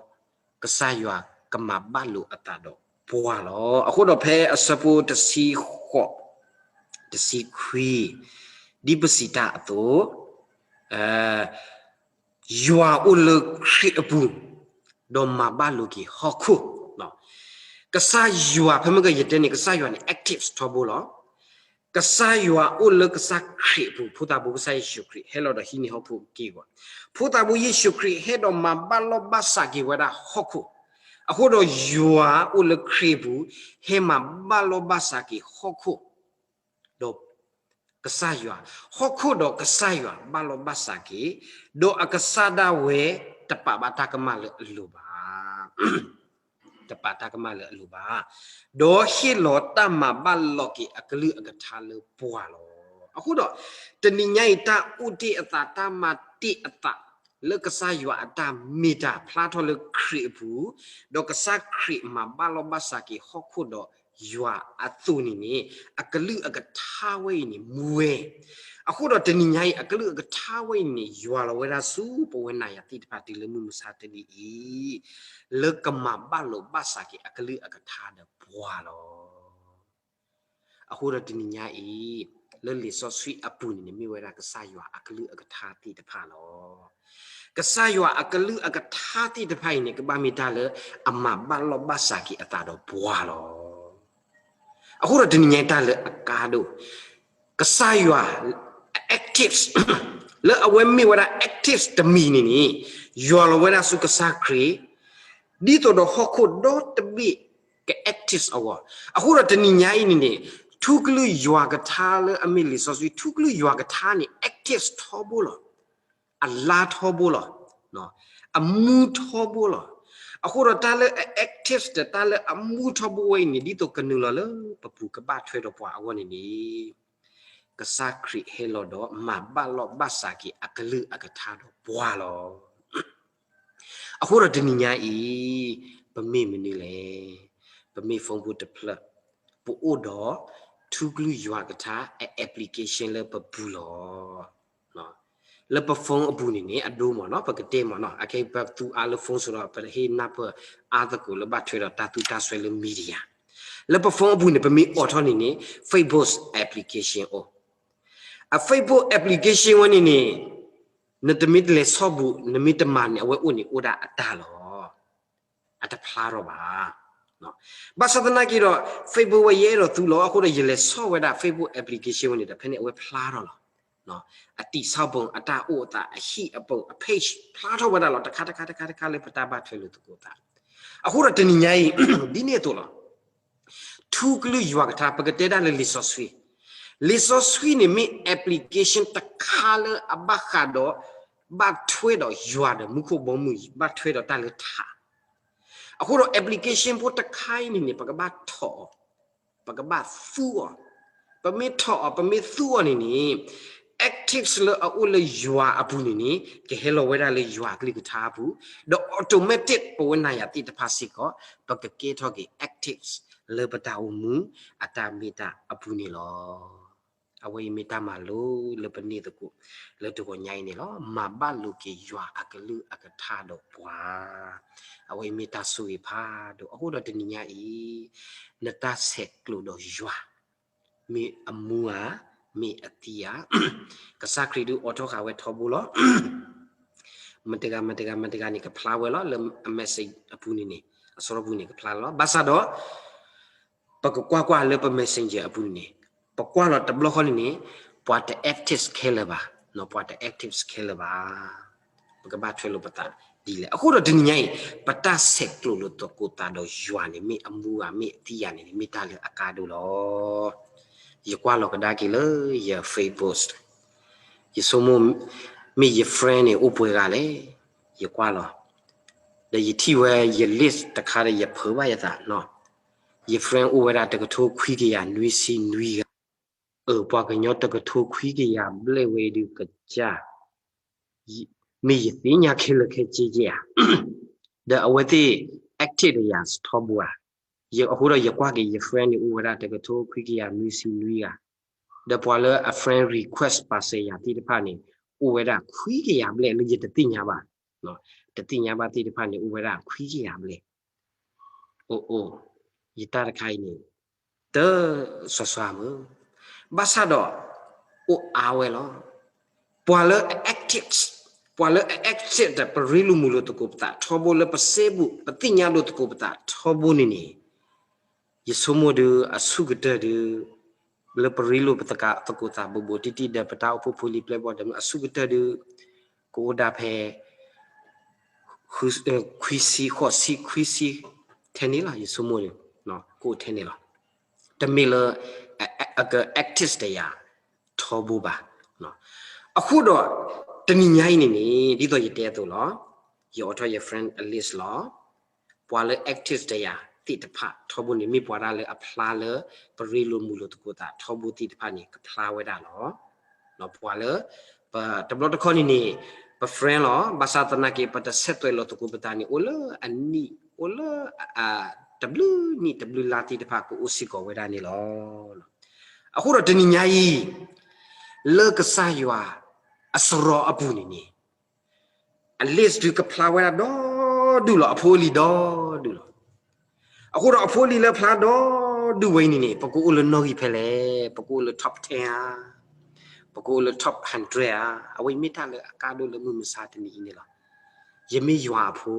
ကစၢ်ယွၤကမၤဘၣ်လိာ်အသးဒီးပှၤလီၤ. အဃိဒီးဖဲအဆၢဖိတဆံဃိး, တဆံခွံ, ဒ်ပစံးတၢ်အသိး, ယွၤအိၣ်လၢခရံာ်အပူၤ, ဒီးမၤဘၣ်လိာ်က့ၤဟီၣ်ခိၣ်. ကစၢ်ယွၤ ဖဲမ့ၢ်ကယတဲန့ၣ် ကစၢ်ယွၤန့ၣ် active ထီဘိလီၤ. ကစၢ်ယွၤအိၣ်လၢကစၢ်ခရံာ်အပူၤ, ဖိသၣ်ဘိကစၢ်ယ့ၣ်ၡူးခရံာ် ဟဲလီၤဒီးဟံးန့ၢ်ဟီၣ်ခိၣ်အက့ၢ်အဂီၤ, ဖိသၣ်ဘိယ့ၣ်ၡူးခရံာ်ဟဲဒီးမၤဘၣ်လိာ်ဘၣ်စးက့ၤဝဲဒၣ်ဟီၣ်ခိၣ်, အဃိဒီးယွၤအိၣ်လၢခရံာ်အပူၤ, ဟဲမၤဘၣ်လိာ်ဘၣ်စးက့ၤဟီၣ်ခိၣ် ဒီးကစၢ်ယွၤ, ဟီၣ်ခိၣ်ဒီးကစၢ်ယွၤဘၣ်လိာ်ဘၣ်စးက့ၤ, ဒီးအကစၢ်ဒၣ်ဝဲတပာ်ဘၣ်တၢ်ကမၣ်လၢအလိၤဘၣ်. တပာ်တၢ်ကမၣ်လၢအလိၤဘၣ်. ဒီးဟ့ၣ်လီၤတၢ်မၤဘၣ်လိာ်က့ၤအကလုၢ်အကထါလၢပှၤလီၤ. အဃိဒီး တနံၤညါအံၤ တၢ်အိၣ်တ့ၢ်အသး တၢ်မၤတ့ၢ်အသး လၢကစၢ်ယွၤအတၢ်မ့ၢ်တၢ်ဖျါထီၣ်လၢခရံာ်အပူၤ, ဒီးကစၢ်ခရံာ်မၤဘၣ်လီၢ်ဘၣ်စးက့ၤဟီၣ်ခိၣ်ဒီးယွၤအသိးန့ၣ်န့ၣ်, အကလုၢ်အကထါဝဲအံၤန့ၣ် မူဝဲ. အဃိဒီးတနံၤညါအံၤ အကလုၢ်အကထါဝဲအံၤန့ၣ် ယွၤလီၤဝဲဒၣ်ဆူပဝဲနၤယၤသ့ၣ်တဖၣ် တုၤလၢမုၢ်မဆါတနံၤအံၤ, လၢကမၤဘၣ်လိာ်ဘၣ်စးက့ၤအကလုၢ်အကထါဒီးပှၤလီၤ. အဃိဒီးတနံၤညါအံၤ လၢလံာ်စီဆှံအပူၤန့ၣ်န့ၣ် မ့ၢ်ဝဲဒၣ်ကစၢ်ယွၤအကလုၢ်အကထါသ့ၣ်တဖၣ်လီၤ. ကစၢ်ယွၤအကလုၢ်အကထါသ့ၣ်တဖၣ်အံၤန့ၣ် ကဘၣ်မ့ၢ်တၢ်လၢအမၤဘၣ်လီၢ်ဘၣ်စးက့ၤအသးဒီးပှၤလီၤ. အဃိဒီးတနံၤညါအံၤ တၢ်လၢအကါဒိၣ်, ကစၢ်ယွၤ actives လၢအဝဲမ့ၢ်ဝဲဒၣ် actives တမံၤန့ၣ်န့ၣ် ယွၤလီၤဝဲဒၣ်ဆူကစၢ်ခရံာ် ဒ်သိးဒီးဟီၣ်ခိၣ်ဒီတဘ့ၣ်က actives အဂီၢ်. အဃိဒီးတနံၤညါအံၤန့ၣ်န့ၣ် ထူကလုၢ်ယွၤကထါလၢအမ့ၢ်လံာ်စီဆှံ ထူကလုၢ်ယွၤကထါန့ၣ် actives ထီဘိလီၤ. အလါထီဘိလီၤ. အမူထီဘိလီၤ. အဃိဒီးတၢ်လၢအ actives ဒီးတၢ်လၢအမူထီဘိဝဲအံၤန့ၣ် ဒ်သိးကနုာ်လီၤလၢပပူၤကဘၣ်ထွဲဒီးပှၤအဂီၢ်န့ၣ်န့ၣ် ကစၢ်ခရံာ်ဟဲလီၤဒီးမၤဘၣ်လီၢ်ဘၣ်စးက့ၤအကလုၢ်အကထါဒီးပှၤလီၤ. အဃိဒီးတနံၤညါအံၤ ပမ့ၢ်မနုၤလဲၣ်, ပမ့ၢ် phone ဖိတဖျၢၣ်, ပအိၣ်ဒီး ထူကလုၢ်ယွၤကထါအ application လၢပပူၤလီၤ. လၢပ phone အပူၤန့ၣ်န့ၣ် အဒိမ့ၢ်နီၤ ပကတဲမ့ၢ်နီၤ အခဲအံၤပသူအါလၢ phone စိဒီး ပဟ့ၣ်နၢ်ပၢၢ်အါသကိးလၢဘၣ်ထွဲဒီးတၢ်သူတၢ်စွဲလၢ media လၢပ phone အပူၤန့ၣ် ပမ့ၢ်အိးထီၣ်န့ၣ်န့ၣ် Facebook application အိၣ်. အ Facebook application ဝဲန့ၣ်န့ၣ် နတမ့ၢ်တလဲၤဆီၣ်ဘူး နမ့ၢ်တမၤန့ၣ် အဝဲအိၣ်န့ၣ်အိၣ်ဒၣ်အတၢ်လီၤ. အတဖျါထီၣ်ဘၣ်. ဘၣ်ဆၣ်သနာ်က့ဒီး Facebook ဝဲယအဲၣ်ဒိးသူလီၤ အဃိဒီးယလဲၤဆီၣ်ဝဲဒၣ် Facebook application ဝဲန့ၣ်ဒီး ဖဲန့ၣ်အဝဲဖျါထီၣ်လီၤ. အတံာ်ဆၣ်ဘိ အတၢ်အိၣ်အသး အဟံၣ်အပူၤ အ page ဖျါထီၣ်ဝဲဒၣ်လီၤ တခါတခါတခါတခါလၢပတၢ်ဘၣ်ထွဲလိာ်သကိးသး. အဃိဒီးတနံၤညါအံၤ ဒ်န့ၣ်အသိးလီၤ. ထူကလုၢ်ယွၤကထါ ပကတဲဒၣ်လၢလံာ်စီဆှံ, လံာ်စီဆှံန့ၣ်မ့ၢ် application တခါလၢအဘၣ်ဃးဒီး ဘၣ်ထွဲဒီးယွၤဒီးမူခိၣ်ဘီမုၢ် ဘၣ်ထွဲဒီးတၢ်လၢထး. အဃိဒီး application ဖိတခါအံၤန့ၣ်န့ၣ် ပကဘၣ်ထိးအီၤ, ပကဘၣ်သူအီၤ, ပမ့ၢ်ထိးအီၤ ပမ့ၢ်သူအီၤန့ၣ်န့ၣ် actives လၢအအိၣ်လၢယွၤအပူၤန့ၣ်န့ၣ် ကဟဲလီၤဝဲဒၣ်လၢယွၤအကလုၢ်ကထါအပူၤ, ဒီး automatic ပဝဲနၤယၤသ့ၣ်တဖၣ်စ့ၢ်ကီး ပကကဲထီၣ်က့ၤ actives လၢပတၢ်အိၣ်မူ အတၢ်မ့ၢ်တၢ်အပူၤန့ၣ်လီၤ. အဝဲအံၤမ့ၢ်တၢ်မၤလိလၢပန့ၢ်သကိး လၢတဂီၤညါအံၤန့ၣ်လီၤ. မၤဘၣ်လိာ်က့ၤယွၤအကလုၢ်အကထါဒီးပှၤ, အဝဲအံၤမ့ၢ်တၢ်ဆိၣ်ဂ့ၤဖးဒိၣ်. အဃိဒီးတနံၤညါအံၤ နတၢ်ဆဲးကျိးဒီးယွၤ မ့ၢ်အမူဧါ, မ့ၢ်အသံဧါ. ကစၢ်ခရံာ်ဒုးအိးထီၣ်ဃာ်ဝဲထီဘိလီၤ. မတဂၤမတဂၤမတဂၤန့ၣ် ကဖျါဝဲလီၤ လၢအ message အပူၤန့ၣ်န့ၣ် အစီၤပူၤန့ၣ် ကဖျါလီၤ. ဘၣ်ဆၣ်ဒီး ပကကွၢ်ကွၢ်လၢပ messenger အပူၤန့ၣ်န့ၣ် ပကွၢ်လီၤတဘျီဃီန့ၣ်န့ၣ် ပှၤတ active ခဲလၢာ်ဘၣ်, ပှၤတ active ခဲလၢာ်ဘၣ်. ပကဘၣ်ထွဲလိာ်ပသးဒ်လဲၣ်. အဃိဒီးတနံၤညါအံၤ ပတၢ်ဆဲးကျိးလိာ်သကိးသးဒီးယွၤန့ၣ် မ့ၢ်အမူဧါ မ့ၢ်အသံဧါန့ၣ်န့ၣ် မ့ၢ်တၢ်လၢအကါဒိၣ်လီၤ. ယကွၢ်လီၤကဒါက့ၤလၢယ Facebook, ယဆိကမိၣ် မ့ၢ်ယ friend န့ၣ် အိၣ်ပှဲၤဂၤလဲၣ်, ယကွၢ်လီၤ. ဒီးယထံၣ်ဝဲယ list တခါဒီး ယဖုးဘၣ်ယသးနီၤ, ယ friend အိၣ်ဝဲဒၣ်တကထိခွံကယၤနွံဆံနွံဂၤ, အၢ ပှၤကညီတကထိခွံကယၤဘျဲၣ်ဝဲဒုးကစၢ်, မ့ၢ်ယသ့ၣ်ညါခဲလၢာ်ခဲဆ့ကဲဧါ, ဒီးအဝဲသ့ၣ် active ဒီးယၤထီဘိဧါ. အဃိဒီးယကွၢ်က့ၤယ friend န့ၣ် အိၣ်ဝဲဒၣ်တကထိခွံကယၤနွံဆံနွံဂၤ, ဒီးပှၤလၢအ friend request ပာ်စၢၤယၤသ့ၣ်တဖၣ်န့ၣ် အိၣ်ဝဲဒၣ်ခွံကယၤဘျဲၣ်လၢယတသ့ၣ်ညါဘၣ်, တသ့ၣ်ညါဘၣ်သ့ၣ်တဖၣ်န့ၣ် အိၣ်ဝဲဒၣ်ခွံကယၤဘျဲၣ်. အိၣ်အိၣ်, ယတၢ်တခါအံၤန့ၣ် တစှၤစှၤမုၢ်, ဘၣ်ဆၣ်ဒီး အိၣ်အါဝဲလီၤ. ပှၤလၢအ active, ပှၤလၢအ active ဒီးပရ့လိာ်မုာ်လိာ်သကိးပသးထီဘိ လၢပစဲဘူး ပသ့ၣ်ညါလိာ်သကိးပသးထီဘိန့ၣ်န့ၣ် ယဆိကမိၣ်ဒုး အဆူၣ်ကတၢၢ်ဒုး လၢပရ့လိာ်ပသကိးသးဘူးဘူးတံၢ်တံၢ်ဒီး ပတၢ်အိၣ်ဖှိၣ်ဖိလံၤပျဲၢ်ဘီၣ်ဒီး အဆူၣ်ကတၢၢ်ဒုး ကအိၣ်ဒၣ်ဖဲ ခွံဆံ ဃိးဆံ ခွံဆံ ထဲန့ၣ်လီၤ. ယဆိကမိၣ်ဒုး ကအိၣ်ထဲန့ၣ်လီၤ. တမ့ၢ်လၢ အက active တယၤထီဘိဘၣ်. အဃိဒီး တနံၤညါအံၤန့ၣ်န့ၣ် ဒ်သိးယတဲအသိးလီၤ. ယအိးထီၣ်ယ friend အ list လီၤ. ပှၤလၢ active တယၤသ့ၣ်တဖၣ်ထီဘိန့ၣ် မ့ၢ်ပှၤဒၣ်လၢအဖျါလၢ ပရ့လိာ်မုာ်လိာ်သကိးသးထီဘိသ့ၣ်တဖၣ်န့ၣ် ကဖျါဝဲဒၣ်လီၤ. ပှၤလၢ ပတဘျီတခီၣ်န့ၣ်န့ၣ် ပ friend လီၤ. ဘၣ်ဆၣ်သနာ်က့ ပတဆဲးသွဲးလီၤသကိးပသးန့ၣ် အိၣ်လၢအနံၣ် အိၣ်လၢ တဘျုးနံၣ်တဘျုးလါသ့ၣ်တဖၣ် ကအိၣ်စ့ၢ်ကီးဝဲဒၣ်န့ၣ်လီၤ. အဃိဒီးတနံၤညါအံၤ လၢကစၢ်ယွၤအစရီအပူၤန့ၣ်န့ၣ် အ list ဒုးကဖျါဝဲဒၣ်ဒီဒူၣ်လီၤ. အဖိအလံၤဒီဒူၣ်လီၤ. အဃိဒီးအဖိအလံၤလၢဖျါဒီဒူၣ်ဝဲအံၤန့ၣ်န့ၣ် ပကအိၣ်လၢနီၣ်ဂံၢ်ဖဲလဲၣ်, ပကအိၣ်လၢ top ten ဧါ, ပကအိၣ်လၢ top hundred ဧါ, အဝဲအံၤမ့ၢ်တၢ်လၢအကါဒိၣ်လၢမုၢ်မဆါတနံၤအံၤန့ၣ်လီၤ. ယမ့ၢ်ယွၤအဖိ,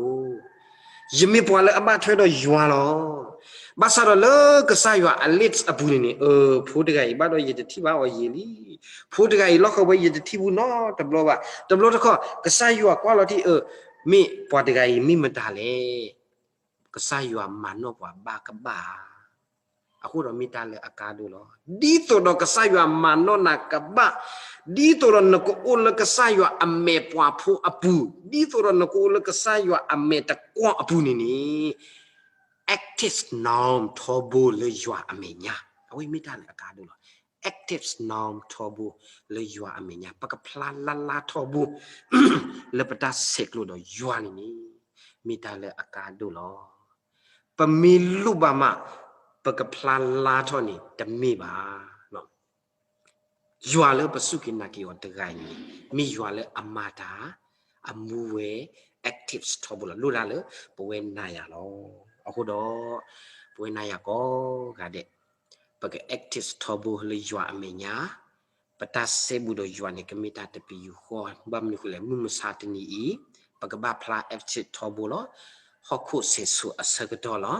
ယမ့ၢ်ပှၤလၢအဘၣ်ထွဲဒီးယွၤလီၤ. ဘၣ်ဆၣ်ဒီးလၢကစၢ်ယွၤအ list အပူၤန့ၣ်န့ၣ် အ ဖိတဂၤအံၤဘၣ်ဒီးယတထံၣ်ဘၣ်အီၤယံာ်လံ, ဖိတဂၤအံၤလီၢ်ဃီဝဲယတထံၣ်ဘူးနီတဘျီဘၣ်. တဘျီတခီၣ် ကစၢ်ယွၤကွၢ်လီၤထံၣ် အ မ့ၢ်ပှၤတဂၤအံၤမ့ၢ်မတၤလဲၣ်. ကစၢ်ယွၤမၤနီၣ်ပှၤဘၣ်ကဘၣ်ဧါ. အဃိဒီးမ့ၢ်တၢ်လၢအကါဒိၣ်လီၤ. ဒ်သိးဒီးကစၢ်ယွၤမၤနီၣ်နၤကဘၣ်, ဒ်သိးဒီးနကအိၣ်လၢကစၢ်ယွၤအမဲာ်ပှၤဖိအပူၤ, ဒ်သိးဒီးနကအိၣ်လၢကစၢ်ယွၤအမဲာ်တကွီၢ်အပူၤန့ၣ်န့ၣ် active နီၣ်ထီဘိလၢယွၤအမဲာ်ညါ, အဝဲမ့ၢ်တၢ်လၢအကါဒိၣ်လီၤ. active နီၣ်ထီဘိလၢယွၤအမဲာ်ညါ, ပကဖျါလါလါထီဘိ လၢပတၢ်ဆဲးကျိးဒီးယွၤန့ၣ်န့ၣ် မ့ၢ်တၢ်လၢအကါဒိၣ်လီၤ. ပမ့ၢ်လိၣ်ဘၣ်မး ပကဖျါလါထီၣ်န့ၣ်တမ့ၢ်ဘၣ်. ယွၤလၢပစူၢ်က့ၤနာ်က့ၤအီၤတဂၤအံၤန့ၣ် မ့ၢ်ယွၤလၢအမၤတၢ် အမူဝဲ active ထီဘိလီၤ. လိၣ်ဒၣ်လၢပဝဲနၤယၤလီၤ. အဃိဒီး ပဝဲနၤယၤကိးဂၤဒဲး ပက active ထီဘိလၢယွၤအမဲာ်ညါ, ပတၢ်စဲဘူးဒီးယွၤန့ၣ် ကမ့ၢ်တၢ်တပယူာ်ဃီ, ဘၣ်မနုၤဃိလဲၣ် မုၢ်မဆါတနံၤအံၤ ပကဘၣ်ဖျါ active ထီဘိလီၤ. ဟီၣ်ခိၣ်ဆဲးဆိးအဆၢကတီၢ်လီၤ.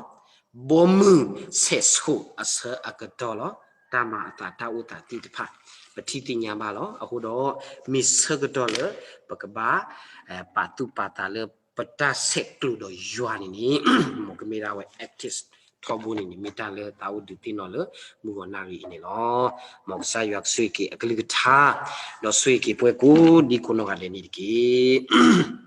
ဘီမုၢ်ဆဲးဆိးအဆၢအကတီၢ်လီၤ. တၢ်မၤအသးတၢ်အိၣ်သးသ့ၣ်တဖၣ် ပထံၣ်သ့ၣ်ညါဘၣ်လီၤ. အဃိဒီး မ့ၢ်ဆၢကတီၢ်လၢ ပကဘၣ် ပာ်သူၣ်ပာ်သးလၢပတၢ်ဆဲးကျိးဒီးယွၤန့ၣ်န့ၣ် မ်ကမ့ၢ်ဒၣ်ဝဲ active ထီဘိန့ၣ်န့ၣ် မ့ၢ်တၢ်လၢသးအိၣ်ဒုးသ့ၣ်နီၣ်လၢမုၢ်ဂီၤနၣ်ရံၣ်အံၤန့ၣ်လီၤ. မ်ကစၢ်ယွၤကဆိၣ်ဂ့ၤက့ၤအကလုၢ်ကထါ ဒီးဆိၣ်ဂ့ၤက့ၤပှၤကိးဒံကိးနီၢ်ဂၤဒဲးန့ၣ်တက့ၢ်.